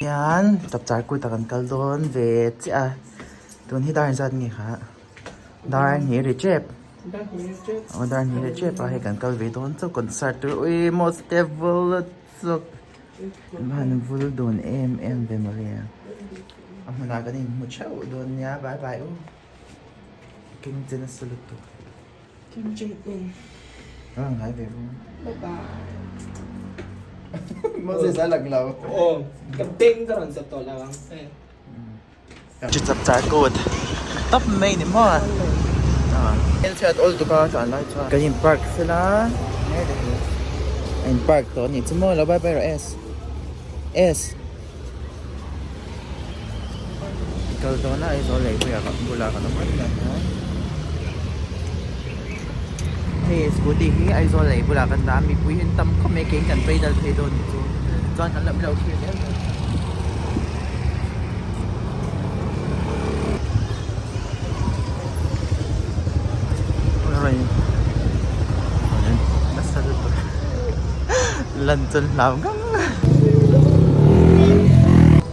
Hian chapchar kut ah kan kal dawn ve chiah a, tun hi dar engzat nge kha dar hnih ri tep aw dar hnih ri tep a hei kan kal ve dawn chauh concert tur ui maw step vul lutuk an han vul dun em em ve mawle a hmunah kan inhmu theuh dawn nia bye bye u Kim che nasa lutuk Kim Jong Un a rawn ngai ve bawk bye bye Moses a lang lo aw ka beng ka rawn zep tawh lo ang hei Chu chapchar kut tawp mai ni maw Hmelchhiat awl tuk a tlan lai chuan kan in park fel a a in park tawh a nih chu maw lo bye bye rawh S S kal dawn a Aizawl lei bulah bulah kan awm reng mai a hei scooty hi Aizawl lei bulah kan dah a mipui hi an tam khawp mai keng kan phei dal phei dawn nih chu chuan kan lam lo thlir zel dawn. Lan chuan hlau ngang.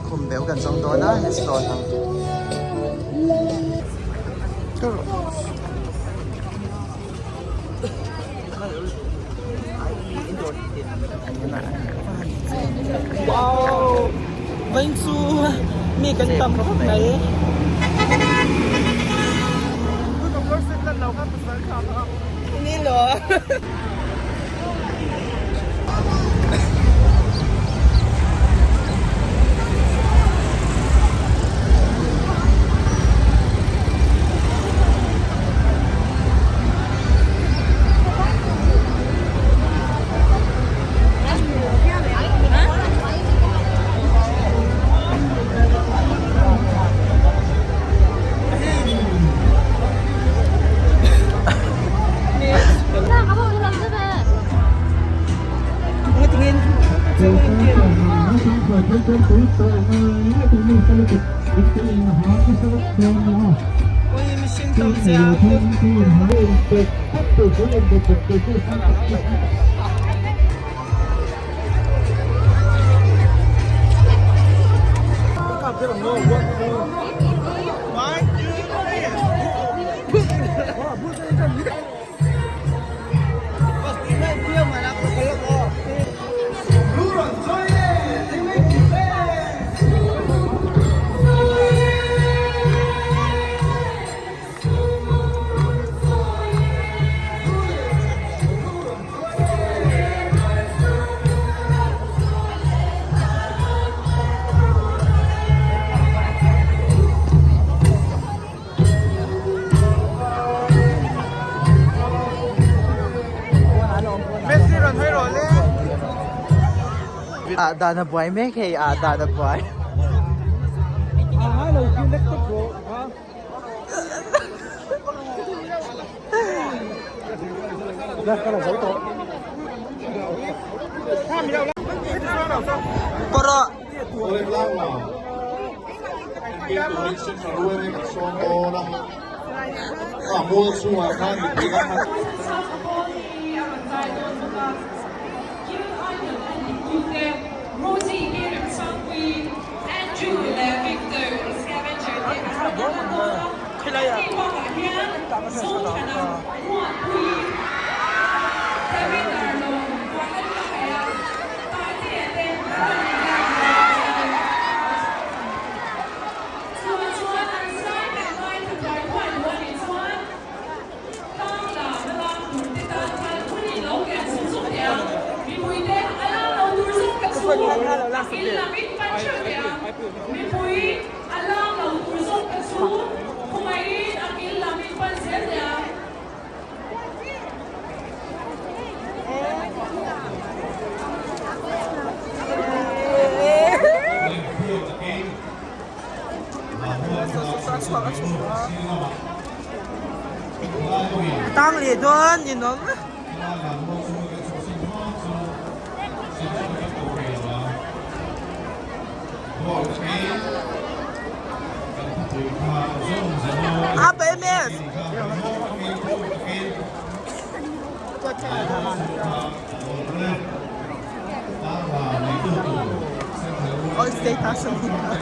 Khum beu kan zawng dawn a he stall ang. Wow! Vain chu mi kan tam khawp mai. Ni lo. Ah dan a buai mek hei ah dan a buai. Tang leh dawn ninawm. APMS. All status a ni kha.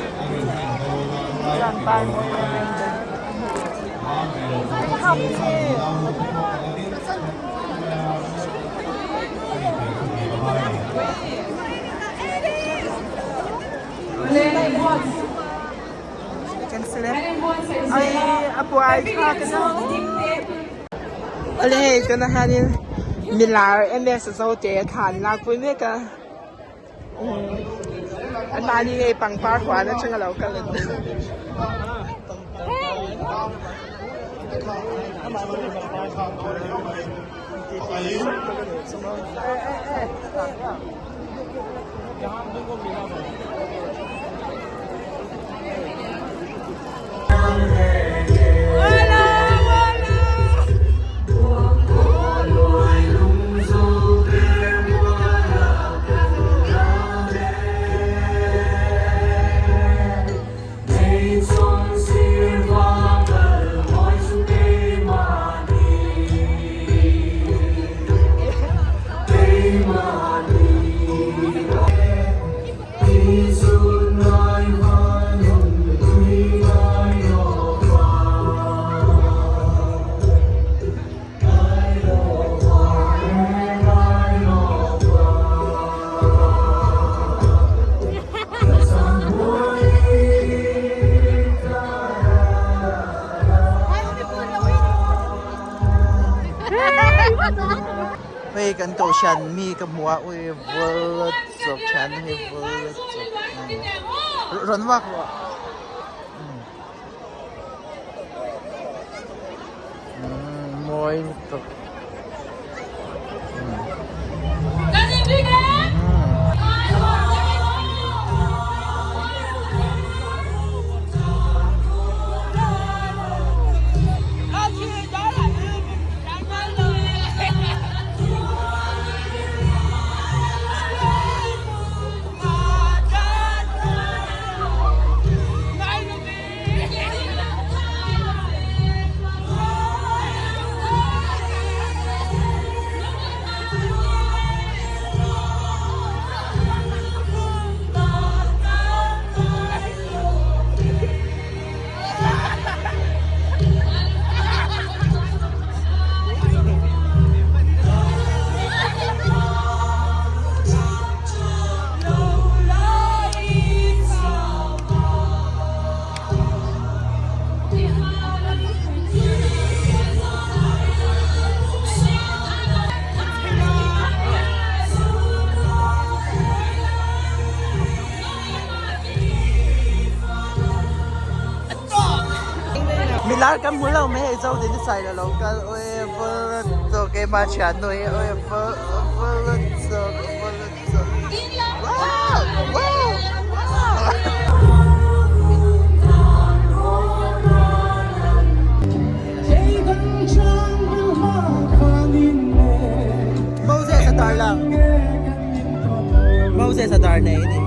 Ai a buai thlak a Awle hei tunah hianin milar MS Zote a thla an lakpui mek a an mahni ngei pangpar huan atang a lo kal an ni. Hei kan kohhran mi ka hmu a ui vul chawp thian hei vul chawp rawn vak rawh mawi lutuk. Milar kan hmu lo mai hei zo tin sai lo kal ui vul lutuk keimah thiannu hi ui vul vul lutuk vul lutuk wow wow wow. Moses a tar lang Moses a tar nei ni.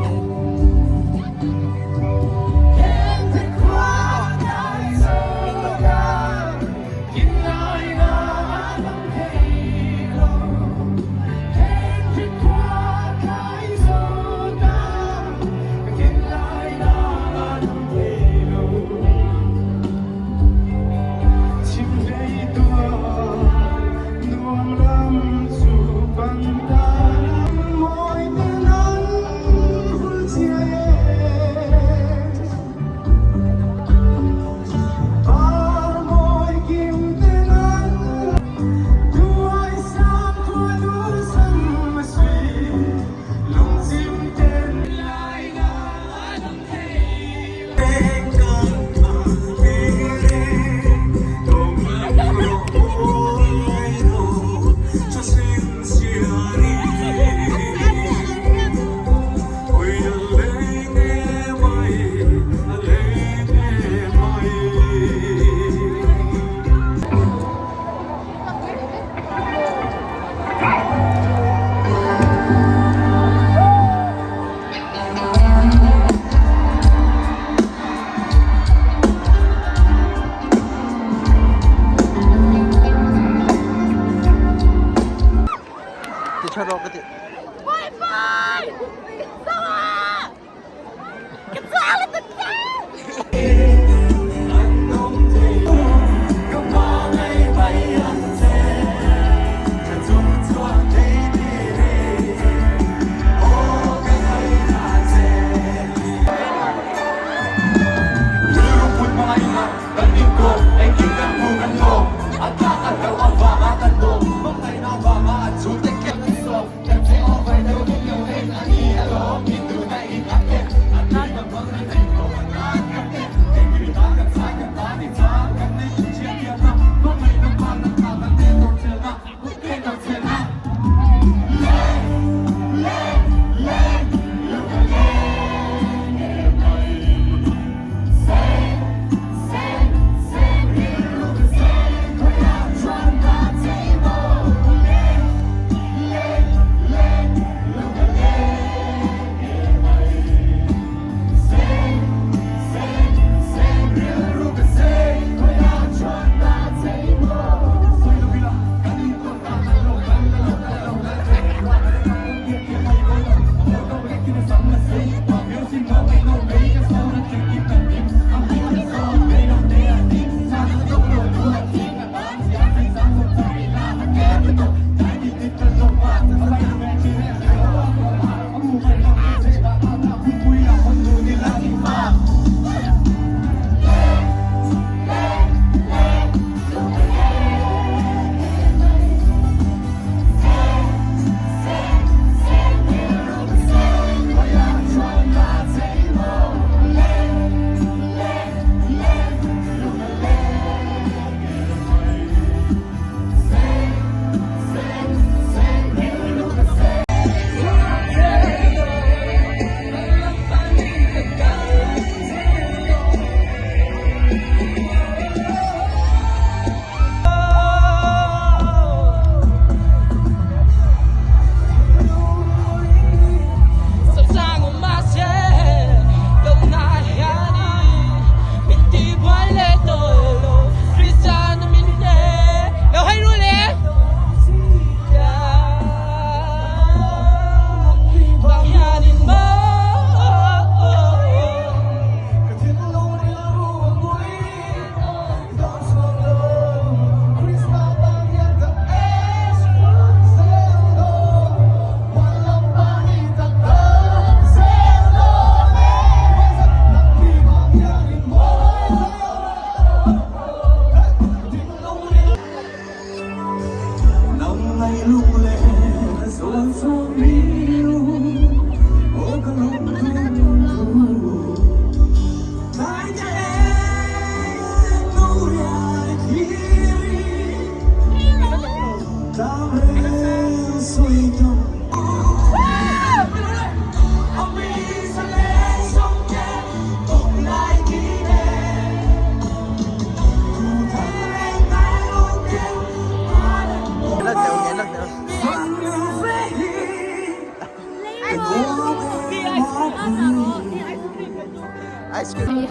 Ice cream.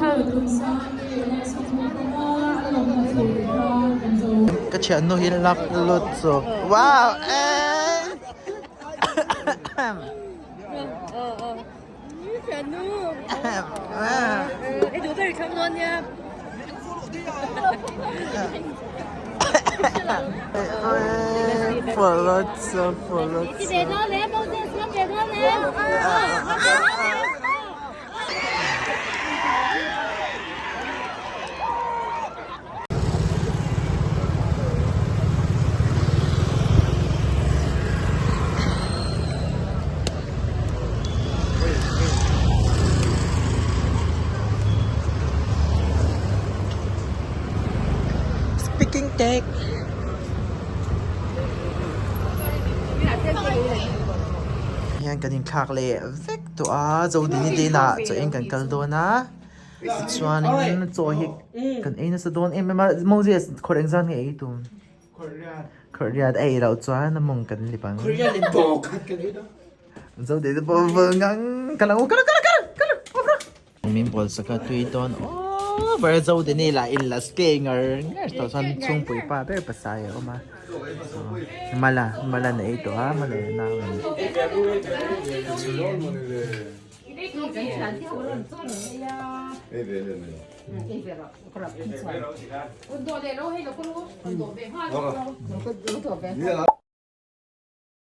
Ka thiannu hi lak lut chu. Wow! Speaking tech. Hian kan inthlak leh vek tawh a Zodini te inah chaw eng kan kal dawn a tichuanin chaw hi kan ei nasa dawn em em a Moses khawr engzat nge ei tum khawr riat a ei loh chuan a mawng kan lip ang Zodini pawh vul ngang kal ang u kal kal kal kal Min bawl sak a tui dawn over a Zodini lah in la stay ngar ngar tawh chuan chhungpui pa ber pasai a awm a mala mala na ei tawh a mala leh nau in